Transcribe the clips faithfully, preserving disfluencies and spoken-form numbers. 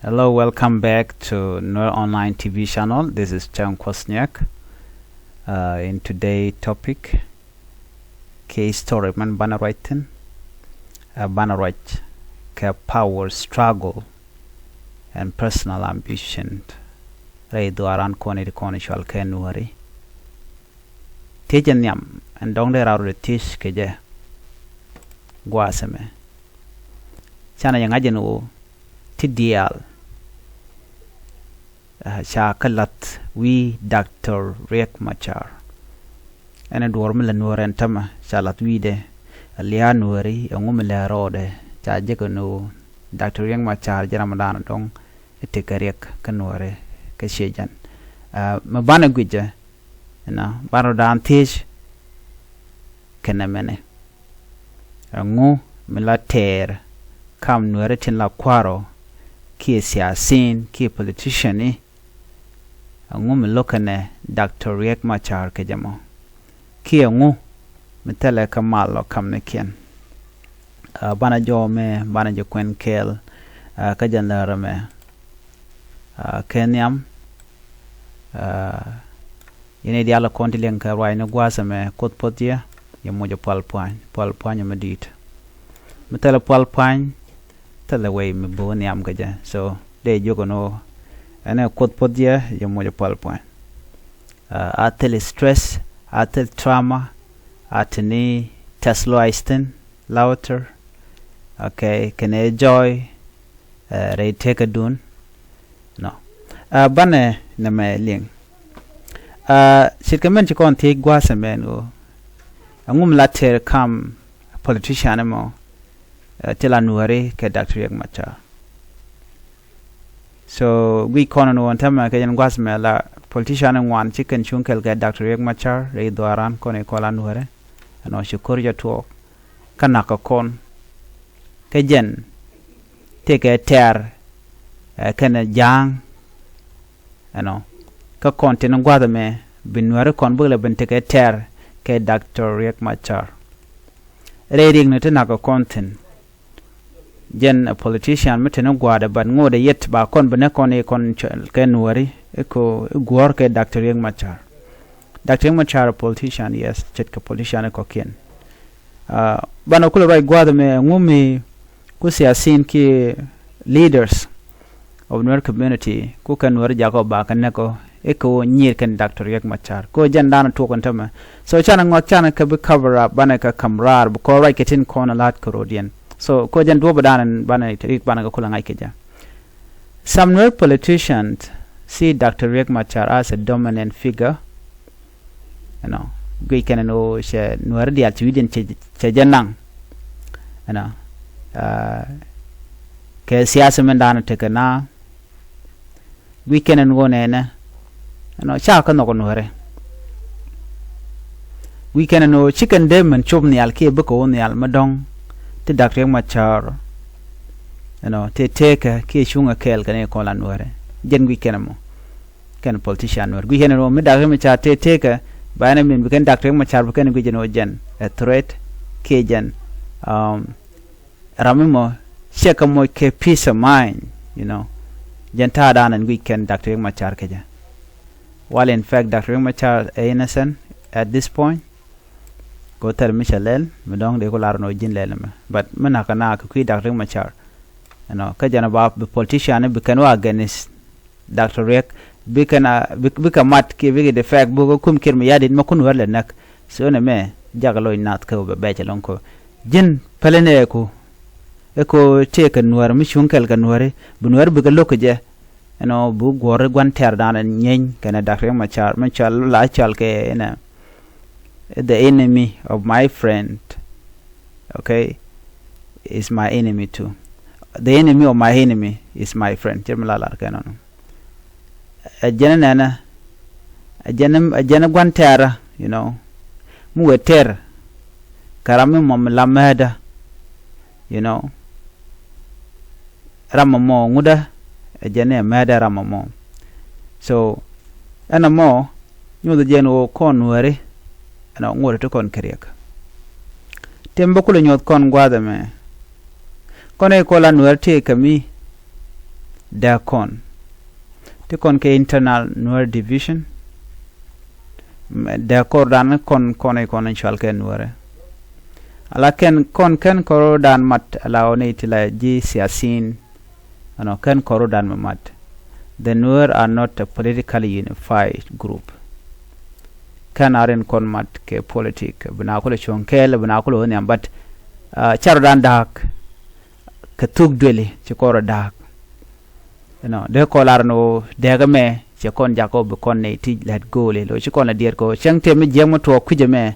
Hello, welcome back to Nuer Online T V channel. This is Chang Kwasniak. Uh, in today topic, kɛ story mɛn banɛ ruac thi̱n, uh, banɛ ruac kɛ power struggle and personal ambition rɛy dhuaaran kɔn i̱ ti kɔn cual kɛ Nuääri. Thiec in nhiam ɛn dɔ̱ŋ dee raar rɔ thiec kɛ jɛ gua̱a̱th ɛmɛ. Canɛ jɛ ŋa̱c ɛn ɣöö ti diaal, ah, ca kä la̱th wi̱i̱ Doctor Riek Machar. Ɛn ɛ duɔ̱ɔ̱r mi lɛ Nuäär ɛn tämɛ ca la̱th wi̱i̱dɛ. Ɛ lia̱a̱ Nuääri, ɛŋu mi lɛ rɔɔdɛ? Ca jek ɛn ɣöö Doctor Riek Machar jɛ ram dan dɔ̱ŋ i̱ tekɛ riɛk kä Nuääri kä ciɛ jɛn. Ah, mi banɛ gui̱cɛ ɛnɔ, banɛ rɔ daan thiec kɛnɛ mɛnɛ. Ɛŋu mi la tɛɛr kam Nuääri tin la kua̱r ɔ kiɛ siasin kiɛ politician i̱? Ɛŋu mi lo̱k kɛnɛ Doctor Riek Machar kɛ jɛ mɔ? Kiɛ ɛŋu mi thilɛ kä mal ɔ kamnikiɛn? Ah, banɛ jɔw mɛ, banɛ jɛ kuɛn kɛɛl, ah, kä jɛn lärä mɛ. Ah, kɛ nhiam, ah, yɛn i̱ diaal kɔn ti liɛŋ kɛ ruaacni gua̱a̱th ɛmɛ, Kuoth puɔth yɛ, yɛ moc ɛ pual pua̱ny, pual pua̱ny ɛmɛ di̱i̱t. Mi thilɛ pual pua̱ny, thilɛ wee mi bo̱o̱ nhiam kɛ jɛ. So dee jiök ɛn ɣöö ɛn ɛ Kuoth puɔth yɛ, yɛ moc ɛ pual pua̱ny. Ah, a thil stress, a thil trauma, a te ni tɛth luaac thi̱n, laughter, okay, kɛnɛ joy, eh, rɛy tekädun. Nɔ. Ah, banɛ nɛmɛ liŋ. Ah, ce̱tkɛ min ci kɔn thiec gua̱a̱th ɛmɛ ɛn ɣöö ɛŋu mi la tɛɛr kam politician ɛmɔ, eh, ti la Nuääri kɛ Doctor Riek Machar? So guic kɔn ɛn ɣöö ɛn tämɛ kɛ jɛn gua̱a̱th ɛmɛ la politician in ŋuan ci kɛn cuŋ kɛɛl kɛ Doctor Riek Machar rɛy dhuaaran kɔn i̱ kɔn la Nuääri. Ɛnɔ ci ko̱r jɛ tuɔɔk kä nakä kɔn. Kä jɛn tëëkɛ tɛɛr, eh, kɛnɛ ja̱a̱ŋ. Ɛnɔ, kä kɔn tin gua̱a̱th ɛmɛ bi Nuääri kɔn bikɛ lɛ ben tekɛ tɛɛr kɛ Doctor Riek Machar. Rɛy riɛkni ti nakä kɔn thi̱n. Jɛn a politician mi te ni gua̱a̱dɛ, but ŋotdɛ yet ba kɔn bi nɛ kɔn i̱ kɔn cɔl kɛ Nuääri i̱ ko i̱ guɔ̱ɔ̱r kɛ Doctor Riek Machar. Doctor Riek Machar a politician, yes, ce̱tkɛ politician i̱ kɔ̱kiɛn. Ah, banɛ kulɛ ruac gua̱a̱th ɛmɛ ɛŋu mi ku siasin kiɛ leaders of Nuer community ku kɛn Nuääri jakɔ ba kɛ nɛkɔ i̱ kɛ ɣöö nyiir kɛn Doctor Riek Machar. Kɛ ɣöö jɛn da̱a̱n tuɔk ɛn tämɛ. So canɛ ŋɔth canɛ kɛ bi cover up, banɛ kɛ ka̱m raar, bi kɔn ruac kɛ tin kɔn ɛ la̱t kɛ ro̱diɛn. So kɛ ɣöö jɛn duɔ̱ɔ̱p da̱a̱n ɛn banɛ rik banɛ kɛ kulɛ ŋa̱c kɛ jɛ. Some Nuer politicians see Doctor Riek Machar as a dominant figure. Ɛnɔ, guic kɛn ɛn ɣöö cɛ Nuääri diaal ci wi̱cdiɛn cɛ, cɛ jɛ naŋ. Ɛnɔ, ah, kɛ siasa min da̱a̱n tekɛ na. Guic kɛn ɛn ɣöö nɛnɛ, ɛnɔ, ca kä nhɔk Nuääri. Guic kɛn ɛn ɣöö ci kɛn dee min cop nhial kiɛ bikɛ wä nhial mi dɔ̱ŋ ti Doctor Riek Machar. Ɛnɔ, tëë tëëkɛ kiɛ cuŋɛ kɛɛl kɛn i̱ kɔn la Nuääri. Jɛn guic kɛn ɛmɔ. Kɛn politician Nuäär guic kɛn ɛn ɣöö mi Doctor Riek Machar tëë tëëkɛ, ba ɛn ɛmin bi kɛn Doctor Riek Machar bi kɛn guic ɛn ɣöö jɛn ɛ threat kiɛ jɛn, um, ram mi mɔ cɛ kɛ moc kɛ peace of mind, you know. Jɛn ta̱a̱ da̱a̱n ɛn guic kɛn Doctor Riek Machar kɛ jɛ. While in fact Doctor Riek Machar ɛ innocent at this point. Kɛ ɣöö thil mi cɛ lɛl mi dɔ̱ŋ dee ku lar ɛn ɣöö ji̱n lɛl ɛmɛ. But mi nakä nakä kui̱ Doctor Riek Machar, you know, kä jɛn ɛ ba bi politician bi kɛn wä against Doctor Riek, bikɛ na, bikɛ mat kiɛ bikɛ defect, bikɛ kum Kiir Mayardit mɛ kun wär lɛ näk. So nɛ mɛ jakɛ loc nath kä wä bɛ bɛc ɛlɔŋ kä ji̱n pälɛ nɛ ɛku. Ɛku tëëkɛ Nuäär mi cuŋ kɛl kɛ Nuääri, bi Nuäär bikɛ lo̱k kɛ jɛ. Ɛnɔ bi guɔ̱r gua̱n tɛ̈r da̱a̱n nyieeny kɛnɛ Doctor Riek Machar mi cɔal la cɔal kɛ ɛnɛ, the enemy of my friend, okay, is my enemy too. The enemy of my enemy is my friend. Cir mi la lar kɛ nɔnɔ. Ɛ jɛn nɛnɛ, ɛ jɛn, ɛ jɛn gua̱n tɛɛrä, you know. Mi wee tɛr kɛ ram mi mɔ mi la mɛɛdä, you know. Ram mɔ mɔ ŋutdä, ɛ jɛn ɛ mɛɛdä ram mɔ mɔ. So ɛn mɔ nyuth jɛn ɣöö kɔn Nuääri, ɛn ŋot ti kɔn kɛ riɛk. Tëë mi bä kulɛ nyuɔth kɔn gua̱a̱th ɛmɛ. Kɔn i̱ kɔn la Nuääri tëë kɛ mi. Dee kɔn ti kɔn kɛ internal Nuer division. Dee kɔr dan kɔn kɔn i̱ kɔn in cual kɛ Nuerɛ. Ala kɛn kɔn kɛn kɔr dan mat ala ɔ ni ti la ji̱ siasin. Ɛnɔ kɛn kɔr dan ma mat. The Nuer are not a politically unified group. Kɛn a rin kɔn mat kɛ politik bi na kulɛ cuɔ̱ŋ kɛɛl bi na kulɛ wä nhiam, but car dan da̱a̱k kɛ thuk dueli ci kɔr da̱a̱k. Ɛnɔ dee kɔn lar ni wä dɛɛk ɛmɛ cɛ kɔn jak kɔ bi kɔn nɛy ti lɛt go̱o̱li lo ci kɔn la diɛɛr kɔ cäŋ tëë mi jiɛk mi tuɔɔk kui̱c ɛmɛ.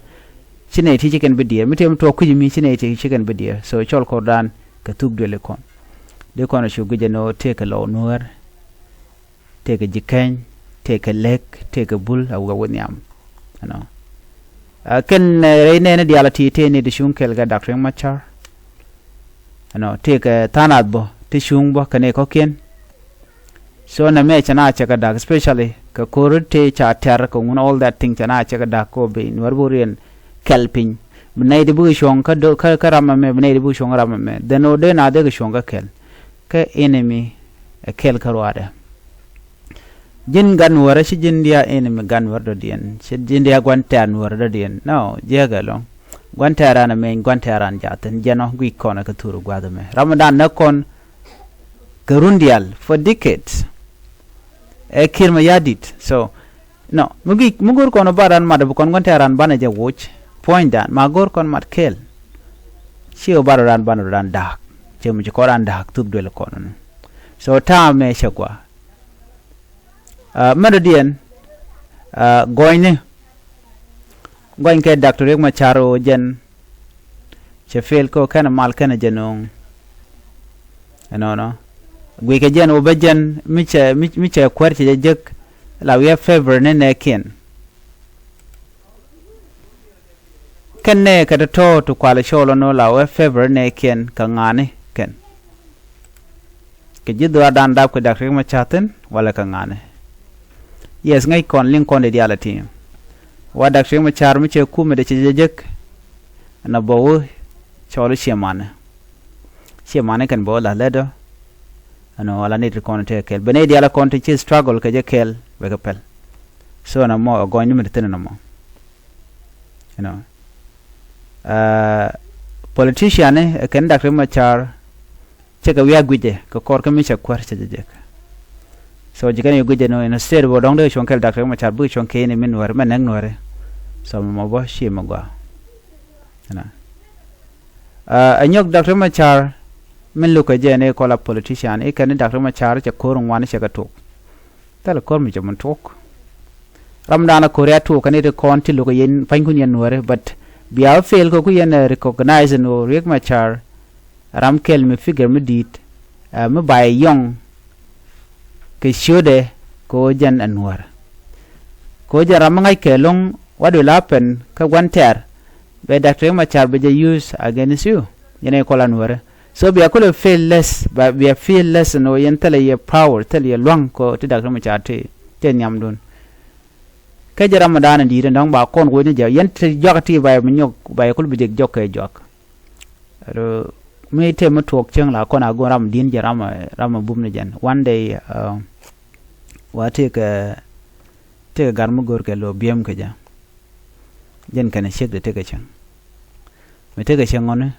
Ci nɛy ti ci kɛn bi diɛɛr mi tëë mi tuɔɔk kui̱c mi ci nɛy ti ci kɛn bi diɛɛr, so cɔl kɔr dan kɛ thuk dueli kɔn. Dee kɔn cu guic ɛn ɣöö tëëkɛ lɔw Nuäär, tëëkɛ Ji̱kɛny, tëëkɛ Lek, tëëkɛ Bul a wä wi̱i̱ nhiam. Ɛnɔ kɛn rɛy nɛɛni diaal a ti tëë ni di cuŋ kɛl kɛ Dak Riek Machar. Ɛnɔ tëëkɛ tha̱a̱ŋ nath bä ti cuŋ bä kɛ ni kɔ̱kiɛn. So nɛ mɛ cɛ na cɛ kɛ da̱k, especially kɛ ko̱r tëë ca tɛr kɛ ŋun, all that thing cɛ na cɛ kɛ da̱k kɔ bi Nuäär bi riɛn kɛl piny. Bi nɛy di bikɛ cuɔ̱ŋ kä do- kä kä ram ɛmɛ, bi nɛy di bikɛ cuɔ̱ŋ kä ram ɛmɛ, then ɔ dee na dee kɛ cuɔ̱ŋ kä kɛl. Kä enemy ɛ kɛl kä ruaadɛ. Ji̱n gan Nuäärä ci ji̱n dia enemy gan Nuäär dɔ̱diɛn, ci ji̱n dia gua̱n tɛ̈r Nuäär dɔ̱diɛn. No, jiäkɛ ɛlɔ̱ŋ. Gua̱n tɛ̈r an ɛmɛny gua̱n tɛ̈r an jaathin jɛn ɔ guic kɔn kä thur gua̱th ɛmɛ. Ram dan näk kɔn kɛ run diaal for decades. Ɛ Kiir Mayardit. So no, mi guic mi go̱r kɔn ɔ bar an mat ɔ bi kɔn gua̱n tɛ̈r an banɛ jɛ woc. Puɔ̱nydan ma go̱r kɔn mat kɛɛl. Ci ɔ bar ɔ ran banɛ ɔ ran da̱a̱k. Cɛ mi ci kɔn ran da̱a̱k thuk duel kɔn ɔ ni. So ta̱a̱ mɛ cɛ gua̱. Mɛn dɔ̱diɛn gɔnyni gɔny kɛ Dak Riek Machar ɣöö jɛn cɛ fail kä kɛn mal kɛn jɛ no̱o̱ŋ. Ɛnɔnɔ guikɛ jɛn ɣöö bä jɛn mi cɛ mi cɛ kuäär cɛ jɛ jek la wiɛ favor ni nɛɛkiɛn. Kɛn nɛ kɛ tɔ̱tɔ̱ ti kual cɔɔl ɔnɔ la wɛ favor nɛ kiɛn kɛ ŋa̱ni kɛn. Kɛ ji̱ dhuaar dan dap kɛ Dak Riek Machar thi̱n walɛ kɛ ŋa̱ni. Yes, ŋäc kɔn liŋ kɔn di diaal a ti̱i̱. Wa Dak Riek Machar mi cɛ kumɛ dee cɛ jɛ jek. Ɛn a bä wä cɔɔl i̱ ciɛ manɛ. Ciɛ manɛ kɛn bä wä la lɛt ɔ. Ɛn ɔ ala nit kɔn tɛ kɛl ben i̱ diaal a kɔn ti ci struggle kɛ jɛ kɛl bɛ kɛ pɛl. So ɛn a mɔ a gɔny ni mi ti thi̱n ɛn a mɔ. You know. Politician ni kɛn Dak Riek Machar cɛ kɛ wiak guicɛ kɛ kɔr kä mi cɛ kuäär cɛ jɛ jek. So ji̱ kɛn yɛ guicɛ ni instead bä dɔ̱ŋ dee cuɔ̱ŋ kɛl Dak Riek Machar bikɛ cuɔ̱ŋ kɛ in mi Nuäri mɛ näk Nuäri. So mɛ mɔ bä ci mɛ gɔaa. You know. Ɛ nyɔk Dak Riek Machar min lukɛ jɛ ni kɔla politician i̱ kɛn ni Dak Riek Machar cɛ ko̱r ŋuan cɛ kɛ tuk. Thilɛ ko̱r mi cɛ mun tuɔk. Ram da̱a̱n a ko̱r ya tuɔk kɛn i̱ ti kɔn ti lo̱k yɛn pa̱nykun yɛn Nuäri, but bia wä fail kɛ ku yɛn ɛ recognize ni ɣöö Riek Machar ram kɛl mi figure mi di̱i̱t, ɛ mi ba yɛ yɔŋ kɛ ciötdɛ kɛ ɣöö jɛn ɛ Nuäär. Kɛ ɣöö jɛn ram mi ŋa̱ckɛ lo̱ŋ what will happen kä gua̱n tɛ̈r bɛ Dak Riek Machar bɛ jɛ use against you. Yɛn ɛ kɔl a Nuäri. So bia kulɛ feel less, ba bia feel less ni ɣöö yɛn thilɛ yɛ power, thilɛ yɛ lua̱ŋ kɔ ti Dak Riek Machar ti ti nhiamdun. Kä jɛ ram mi da̱a̱n in di̱i̱t in dɔ̱ŋ ba kɔn wec ni jɛ yɛn ti juak ti ba yɛ mi nyɔk ba yɛ kul bi jɛ jɔk kɛ juak. Ru mi tëë mi tuɔɔk cieŋ la kɔn a go̱o̱n ram di̱i̱n jɛ ram ram mi bum ni jɛn. One day, uh, wa tëëkɛ tëëkɛ gar mi go̱o̱r kɛ lo̱o̱ biɛm kɛ jɛ. Jɛn kɛn ciek de tëëkɛ cieŋ. Mi tëëkɛ cieŋ ŋɔni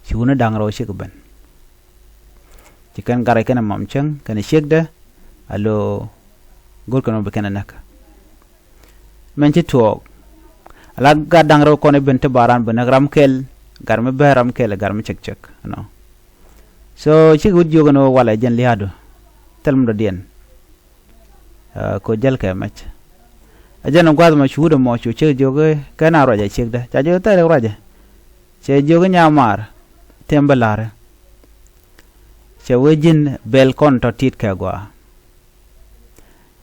ci wuni da̱ŋ rɛw ciek ben. Ci kɛn gar kɛn mam cieŋ kɛn ciek de a lo̱o̱ go̱o̱r kɛn wä bi kɛn a näk. Mɛn ci tuɔɔk. Ala gat da̱ŋ rɛw kɔn i̱ ben ti baran bi näk ram kɛl, gar mi bɛr ram kɛl, gar mi cɛk cɛk, you know. So cikɛ wut jiök ɛn ɣöö walɛ jɛn lia̱a̱du. Thil mi dɔ̱diɛn. Ɛ, ko jäl kɛ mɛc. Ɛ jɛn ɛ gua̱th mɔ cu wut ɛmɔ cu ciek jiök i̱ kɛn a ruacɛ ciekdä. Ca jiök thil ruacɛ. Cɛ jiök i̱ nyamaar. Tɛm bä la̱rä. Cɛ wee ji̱n bɛl kɔn tɔ tit kɛ gua̱a̱.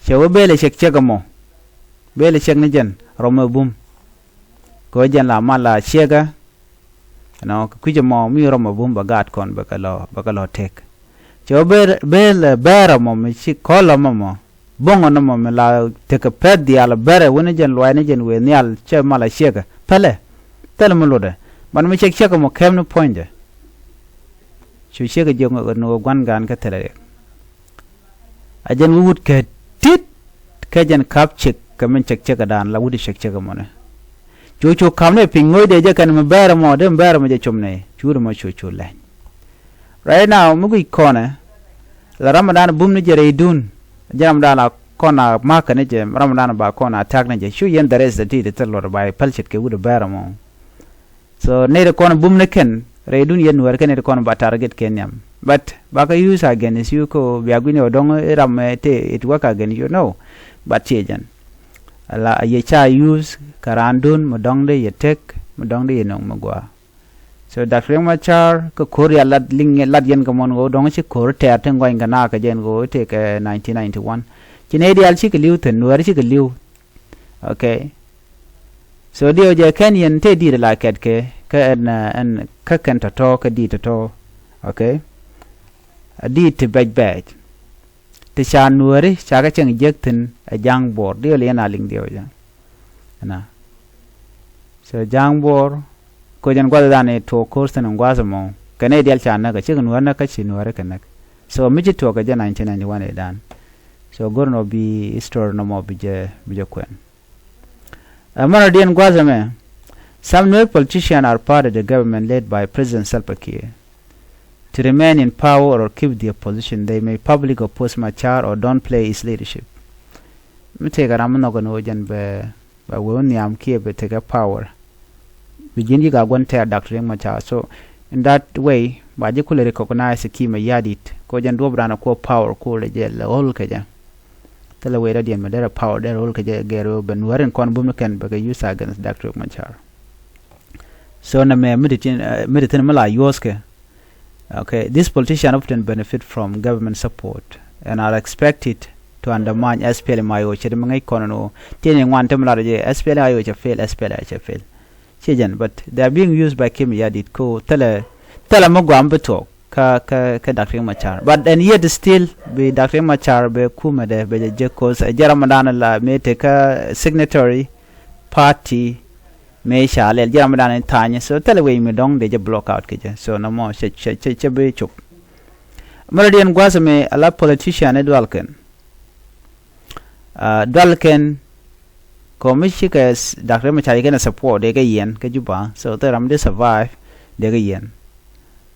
Cɛ wee bëëlɛ cɛk ciɛk ɛmɔ. Bëëlɛ cɛk ni jɛn rɔmɛ bum. Kɛ wee jɛn la mal la ciɛkä. Ɛnɔ kɛ kui̱c ɛmɔ mi rɔmɛ bum bɛ gaat kɔn bɛ kɛ lɔ bɛ kɛ lɔ tëk. Cɛ wee bëëlɛ bɛɛr ɛmɔ mi ci kɔl ɛmɔ mɔ. Bo̱ŋ ɛnɔ mɔ mi la tekɛ pɛth diaal bɛrɛ wuni jɛn luaacni jɛn wëë nhial cɛ mal a ciɛkä. Pälɛ. Thilɛ mi lotdɛ. Ban mi cɛk ciɛk ɛmɔ kɛm ni puɔ̱nydɛ. Cu ciek ɛ jiök ni ɣöö gua̱n gaan kä thilɛ riɛk. A jɛn wi̱i̱ wut kɛ ti̱t kɛ jɛn ka̱p cek kɛ min cek cek ɛ daan la wut i̱ cek cek ɛ mɔnɛ. Cu cu ka̱p ni piny ŋo̱cdɛ jɛ kɛn mi bɛɛr ɛmɔ dee mi bɛɛr ɛmɔ jɛ com nɛ cu wut ɛmɔ cu cu lɛny. Right now mi guic kɔnɛ la ram mi daan bum ni jɛ rɛydun. Jɛ ram mi daan a kɔn a mak kɛ ni jɛ ram mi daan ba kɔn a tak ni jɛ cu yɛn the rest the ti ti thil luɔt ba i̱ päl ce̱tkɛ wut ɛ bɛɛr ɛmɔ. So nɛy ti kɔn bum ni kɛn rɛy dun yɛn nuäär kɛn nɛy ti kɔn ba target kɛn nhiam. But ba kɛ use against you ko bia gui̱ni ɔ dɔ̱ŋ i̱ ram ɛ te it work against you no. But ciɛ jɛn ala a yɛ ca use kɛ raan dun mi dɔ̱ŋ di yɛ tek mi dɔ̱ŋ di yɛ no̱ŋ mi gua. So Doctor Riek Machar kä ko̱r ya lat liŋ lat yɛn kɛ mɔn ɣöö dɔ̱ŋ ci ko̱r tɛɛr ti ŋɔny kɛ naak kɛ jɛn ɣöö i̱ tëëkɛ nineteen ninety-one. Ci nɛy diaal cikɛ li̱w thi̱n nuäär cikɛ li̱w. Okay. So diɛw jɛ kɛn yɛn te di̱i̱t la kɛt kɛ kä ɛn ɛn kä kɛn tɔ̱tɔ̱ kä di̱i̱t tɔ̱tɔ̱. Okay. A di̱i̱t ti bɛc bɛc ti ca nuääri ca kɛ cɛŋ jiäk thi̱n ɛ ja̱a̱ŋ buɔɔr diɛw li yɛn a liŋ diɛw jɛ. Ɛna. So ja̱a̱ŋ buɔɔr ko jɛn gua̱th dan i̱ tuɔɔk ko̱r thi̱n in gua̱th ɛmɔ kɛ nɛy diɛl ca näk ɛ cikɛ nuäär näk kä ci nuääri kɛ näk. So mi ci tuɔɔk kɛ jɛ nineteen ninety-one i̱ dan. So go̱r nɔ bi history nɔmɔ bi jɛ bi jɛ kuɛn. Ɛmɛnɔ diɛn gua̱th ɛmɛ. Some Nuer politicians are part of the government led by President Salva Kiir. To remain in power or keep their position, they may publicly oppose Machar or downplay his leadership. Mi tëëkɛ ram mi nhɔk ɛn ɣöö jɛn bɛ bɛ wee wä nhiam kiɛ bɛ tekɛ power. Bi ji̱n yik a gua̱n tɛɛr Doctor Riek Machar. So in that way ba ji̱ kulɛ recognize ki̱i̱mɛ ya̱di̱t ko jɛn duɔ̱p raan ɛ kuɔ power kulɛ jɛ lɛ ɣöl kɛ jɛ. Thilɛ wee dɔ̱diɛn mɛ derɛ power derɛ ɣöl kɛ jɛ gɛr ɣöö bɛ nuäär in kɔn bum ni kɛn bɛ kɛ use against Doctor Riek Machar. So nɛ mɛ mi ti thin mi la yuɔ̱thkɛ. Okay, these politicians often benefit from government support and are expected to undermine S P L M I O. Cɛ ti mi ŋäc kɔn ni wä tiɛn in ŋuan ti mi lar jɛ S P L M I O cɛ fail, S P L M I O cɛ fail. Ci jɛn but they are being used by Kiir Mayardit ko thilɛ thilɛ mi guam bi tuɔɔk kä kä kä Doctor Riek Machar. But and yet still bi Doctor Riek Machar bɛ kumɛ dɛ bɛ jɛ jek ko jɛ Ramadan la mi te kä signatory party. Mëë ca lɛl ji̱ ram mi dan in tha̱a̱nyɛ so thilɛ wec mi dɔ̱ŋ dee jɛ block out kɛ jɛ so nɔmɔ cɛ cɛ cɛ cɛ bi cop. Mɛ rɔ diɛn gua̱th mi ala politician ni dual kɛn. Dual kɛn kɔ mi cikɛ Doctor Riek Machar kɛn support dee kɛ yiɛn kɛ Juba so thilɛ ram dee survive dee kɛ yiɛn.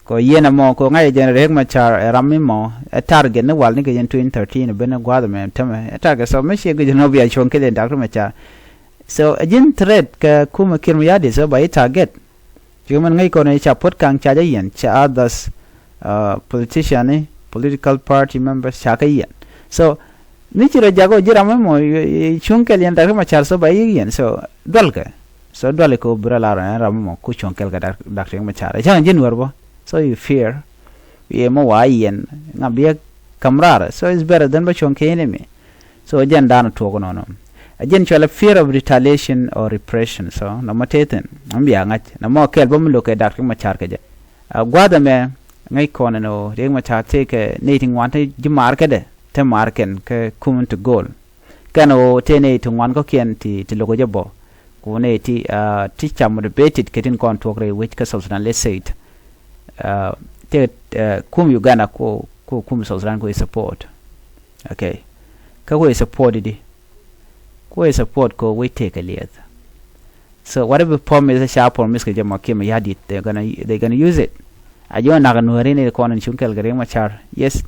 Kɔ yiɛn ɛmɔ kɔ ŋa̱c ɛ jɛn Riek Machar ɛ ram mi mɔ ɛ target ni wal ni kɛ jɛn twenty thirteen ben ni gua̱a̱th ɛmɛ tämɛ ɛ target so mi ciɛ gec ɛn ɔ bia cuɔ̱ŋ kɛl yɛn Doctor Machar. So ɛ ji̱n threat kɛ kumɛ Kiir Mayardit so ba yi target. Ci kɛ mɛn ŋäc kɔn ɛ ca puɔ̱t ka̱ŋ ca jɛ yiɛn ca others politician ni political party members ca kɛ yiɛn. So mi ci rɔ jak ɔ ji̱ ram mi mɔ cuŋ kɛl yɛn Doctor Machar so ba yi yiɛn so dual kɛ. So dual kɛ ɔ bi rɔ lar ɛn ram mi mɔ ku cuŋ kɛl kɛ Doctor Machar ɛ cäŋ ji̱n wär bä. So you fear. Yɛ mɔ wa yiɛn ŋa biɛ kam rar so is better than bä cuŋ kɛ enemy. So jɛn dan tuɔk nɔnɔ. A jɛn cual a fear of retaliation or repression so nɔmɔ tethin. Nɔmɔ bia ŋa̱c nɔmɔ kɛl bä mi lo̱k kɛ Doctor Machar kɛ jɛ. A gua̱th ɛmɛ ŋäc kɔn ɛn ɣöö Riek Machar tëëkɛ nɛy ti ŋuan ti ji̱ maar kädɛ te maar kɛn kä kum ti go̱o̱l. Kɛn ɣöö tëë nɛy ti ŋuan kɔ̱kiɛn ti ti lo̱k jɛ bɔ ku nɛy ti ti ca motivated kɛ tin kɔn tuɔɔk rɛy wec kä South Sudan, let's say it. Tëë kum Uganda ku ku kum South Sudan ku i̱ support. Okay. Kä ku i̱ support i̱di ku i̱ support kɛ wec tëëkɛ liɛth. So whatever promise ca promise kɛ jɛ mɔ kiɛ mɛ ya̱di̱t they gonna they gonna use it. A ji̱ mɛ nak nuääri ni kɔn in cuŋ kɛl kɛ Riek Machar. Yes.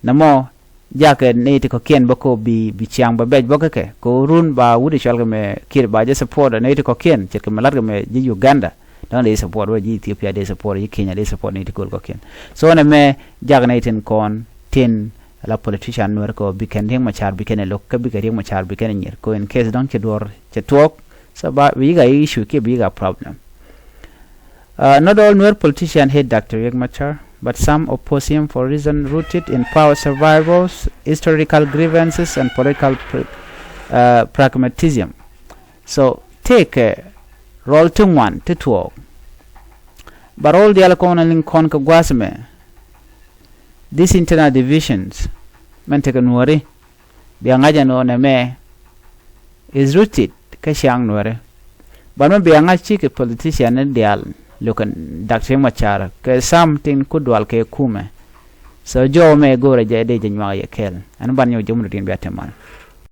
Nɛ mɔ jakɛ ni ti kɔ̱kiɛn bä ko bi bi ciaŋ bä bɛc bä kä kɛ ko run ba wut i̱ cual kɛ mɛ Kiir ba jɛ support ni ti kɔ̱kiɛn ce̱tkɛ mɛ lat kɛ mɛ ji̱ Uganda. Dɔ̱ŋ dee support wä ji̱ Ethiopia dee support ji̱ Kenya dee support ni ti köl kɔ̱kiɛn. So nɛ mɛ jak ni tin kɔn tin la politician nuer kɔ bi kɛn Riek Machar bi kɛn ɛ lo̱k kä bi kɛ Riek Machar bi kɛn ɛ nyier ko in case dɔ̱ŋ cɛ duɔr cɛ tuɔɔk. So ba bi yik a issue kiɛ bi yik a problem. Not all Nuer politicians hate Doctor Riek Machar, but some oppose him for reasons rooted in power survivals, historical grievances, and political pragmatism. So tëëkɛ rɔl ti ŋuan ti tuɔɔk. Ba rɔl diaal kɔn liŋ kɔn kɛ gua̱a̱th mɛ. These internal divisions mɛn tekɛ nuɔri. Bia ŋa̱c ɛn ɣöö nɛmɛ is rooted kä ciaŋ nuɛri. But mɛ bia ŋa̱c cikɛ politician ni diaal lo̱kɛ Doctor Riek Machar kɛ sam tin ku dual kɛ kumɛ. So jɔw mɛ go̱o̱rɛ jɛ dee jɛ nyuak yɛ kɛɛl. Ɛn ban nyɔk jɛ mun tin bia tɛmal.